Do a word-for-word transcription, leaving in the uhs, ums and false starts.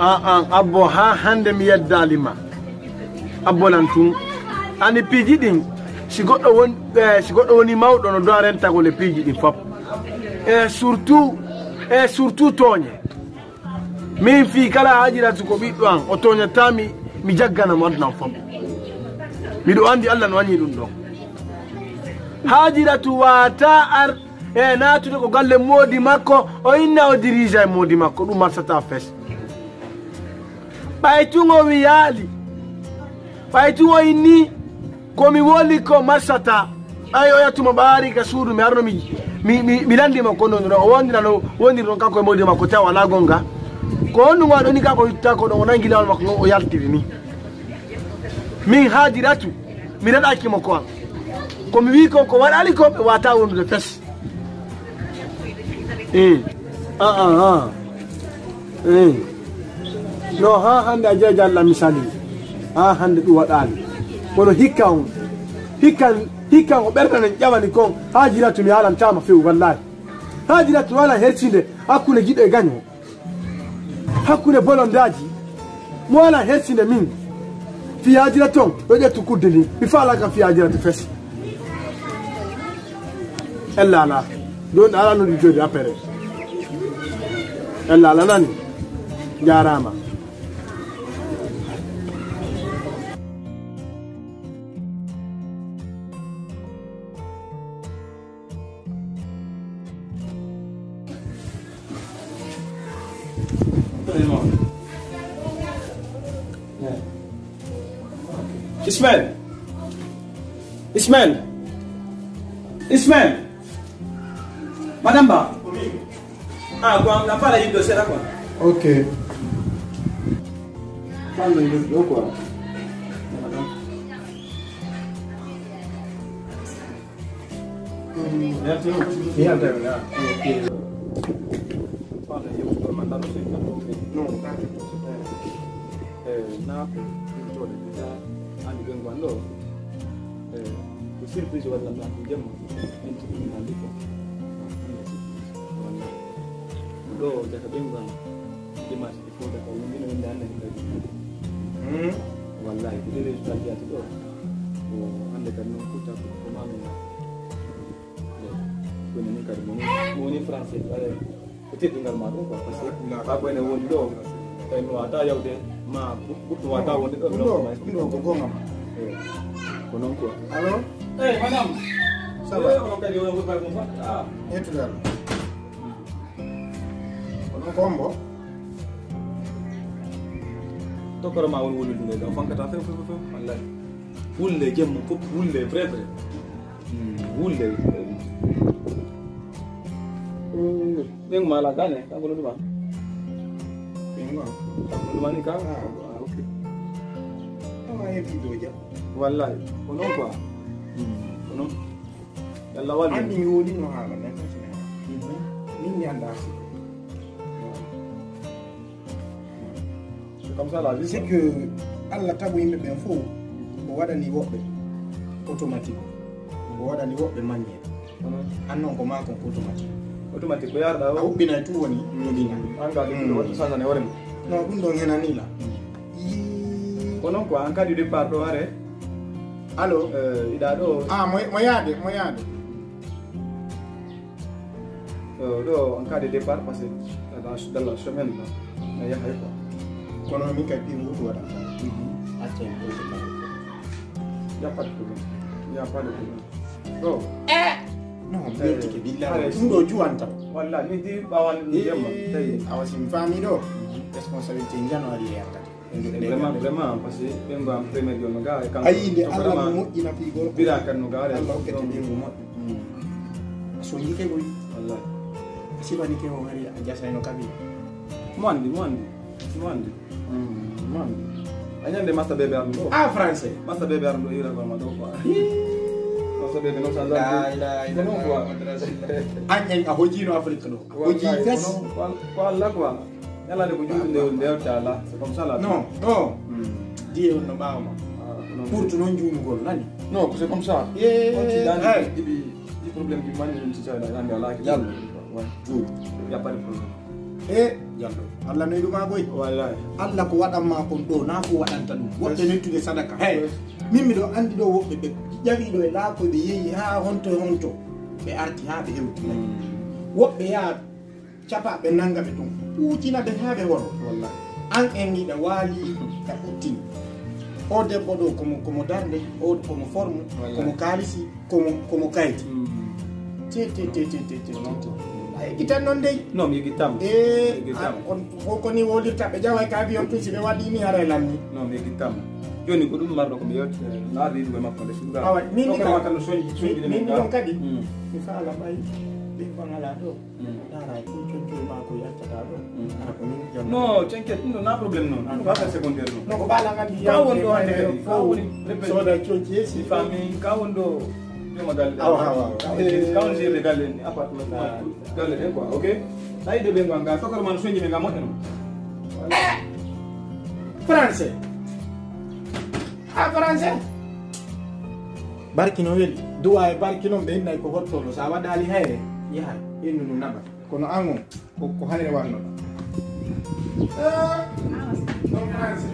An, an, Abbo, haa hannde mi yeddaali ma. Abbo lan tun. Ani piiji ɗin, si goɗɗo won, eh, si goɗɗo woni mawɗo, no dowa rentagol e piiji ɗin fop. E surtout, e surtout tooñe. Min fii kala Haajiratu ko ɓiɗɗo an, o tooñataa mi, mi jaggana mo aduna an fop. Miɗo anndi Alla no anndi ɗum ɗon. Haajiratu waataa ar e naatude ko galle moodi makko, o inna o dirija e moodi makko, ɗum marsata fes. Ɓay tun o wiyaali, ɓay tun o inni, ko mi woli ko marsata. Ɓay o yattu mo ɓaari ka suudu, mi arno mi, mi, mi, mi landi mo ko non, o wondira no, wondira non kanko e moodi makko tawa alaa gonga. Ko honɗum waɗi ni kanko hitta ko ɗon, o nangi lawol makko ngon, o yaltiri ni. Min Haajiratu, mi raɗaki mo ko an. Ko mi wi ko, ko waɗali ko, ɓe wata wondude fes. Eh. Ah, ah, ah. Eh. No, haa hannde a jeeja Allah misali. Haa hannde ɗum waɗaali. Kono hikka on, hikkan, hikkan ko ɓerɗe nen ƴawani kon, Haajiratu mi haalantama few, wallahi. Haajiratu wala hersinde hakkunde giɗo e gaño. Hakkunde bolondaaji, mo alaa hersinde min. Fii Haajira ton, ɗo ƴettu kudde ndi. Mi faalaa kam fii Haajira to fes. Ella alaa. Ɗon alaa no ɗi jooɗi apere. Ella alaa nani. Njaaraama. Ismaël. Ismaël. Ismaël. Madame Ba. Ah, quoi, on n'a pas la ligne de celle-là, quoi. Ok. Pas la ligne de quoi. Fala, eu vou mandar no centro. Não, tá. Eh, na ko ɗum ɗo de déjà andi ɓe ngon ɗo. Eh, ko surprise walla na ko jemma. En ci ɗum andi ko. Walla ɗo jaka ɓe ngon dimanche. Fota ko wonde no wonde hannde kadi. Hmm. Wallahi, ko ɗeɗe résultat jeyata ɗo. Ko hannde kadi noon kutta ko, ko mamin na. Ɗo. Kono min kadi mo woni, mo woni français, waɗa ko teddungal ma ɗum quoi, parce que ba ko ene woni ɗo. Tawi mi wata yawde ma, ɓuɗɗo wata wonde ɗo. Ɗum ɗo, ɗum ɗo ko gonga ma. Eh. Ko noon quoi. Allô? Eh, madame. Ça va? Eh, on kadi on ko ba ko ba. Ah. Yettude Allah. Kono kombo. Tokkoro ma won wulude nde ɗo fankata few, few, few, few. Wallahi. Wulle jemma fof, wulle vrai, vrai. Hmm, wulle. Hmm, ɓen mala gane, kanko no ɗuma? Ɓen ma? Kanko no ɗuma ni ka? Ah, ah, ok. Ama e video jam. Wallahi. Ko non quoi. Hmm, ko non. Yalla wallu. Anndi mi wodino haala, mais kasi mi haala. Mhm. Min mi anndaa si. C'est comme ça la vie, c'est quoi. Que Allah tagu yimɓe ɓen fof, o waɗani woɓɓe automatique, o waɗani woɓɓe manuel. Mhm. An noon ko maa kon ko automatique. Automatique ko yarɗa o. A huɓɓinay tout woni, mm, jogina. An ka ɗum, mm, waɗi changé ne hoore mum. Non, ɗum ɗon henani la. Mm. Yii. Ko noon quoi, an kadi départ ɗo are. Allô? Eh, iɗa ɗo. Ah, mo, mo yaade, mo yaade. Euh, ɗo on cas de départ, parce que dans, dans la semaine, a yahay quoi. Kono min kay ɗin wutu waɗa. Mhm. Acca en ɓoyde kala. Y a pas de problème. Y a pas de problème. Ɗo. Eh! Non, eh, ɓe tike billahi. Ɗum ɗo juwanta. Walla, ni di ɓawan yemma. Eh, tawi. Awa si mi faami ɗo. Mhm. Responsabilité njano ari e yankata. Vraiment, vraiment, parce que ɓe mba premier jono ga e kanko. Ayi, nde to Allah vraiment mo moƴƴina fii gorko. Bira kan no ga are. Allah hokkete ɓe mo moƴƴo. Mm. So jike gol. Wallahi. Sibani ke o ngari a jasayno kabi. Mo andi, mo andi, mo andi. Mm, mo andi. A ñande masta bébé arno ɗo. Ah, français. Masta bébé arno ɗo ira vraiment ɗo quoi. Masta bébé no sa. La ilaha illallah. Muhammad Rasulullah. An en a hojino Afrique ɗo. Wallahi, hojii fes. Ko Allah quoi. Yalla de ko juuɗe nde woni nde watti ala. C'est comme ça la. Non, non. Hmm. Diye on no ɓaawo ma. Ah, non. Ɓurtu noon juulugol, nani? Non, c'est comme ça. Eh, on ti dani, eh, ibi, di problème bi mani, on ti sa dani ala ki dal. Ouais. Tout. Y a pas de problème. Eh, Allah noy ɗuma goy. Wallahi. Allah ko waɗanma kon ɗo na ko waɗanta ɗum woɓɓe nettude sadaka hey. Min miɗo andi ɗo woɓɓe ɓe ƴawi ɗo e laakoy ɓe yeeyi ha honto e honto ɓe arti ha ɓe hewti woɓɓe yaha capa ɓe nanga ɓe ɗum ɓuucina ɓe ha ɓe woro. An en giɗa waali ka ɓuttini o debbo ɗo komo komo darde o komo forme komo kaalisi komo komo kayti. Te te te te te te te. A yeggitan noon dey. Non, mi yeggitan. Eh, an on ko ko ni wolirta ɓe ƴawa ka avion tun si ɓe waɗi ni haray lanni. Non, mi yeggitan. Joni ko ɗum marɗo ko mi yewti na riidu e makko nde suuga. Awa min ni ka wata no soñi soñi min ɗon kadi. Mi faala ɓay ɓe bangala ɗo. Dara ko coñcoy ma ko yaccata ɗo. Ara ko min jam. Non, t'inquiète, ɗum ɗo na problème non. Ɗum ko affaire secondaire non. Non ko bala ngandi ka won ɗo hande kadi ka woni repel soda coñci esi famille ka won ɗo. Joma galle awa awa awa ka woni gérde galle en appartement galle ɗen quoi. Ok. Tawi de ɓe ngon ga sokor man soñi ɓe ga moƴƴano. Français. A français. Barki no weli duwa e barki non ɓe innay ko hottoɗo sa waɗali hayre yaha innu no naɓa. Kono an on ko ko hayre wannoɗa. Non français.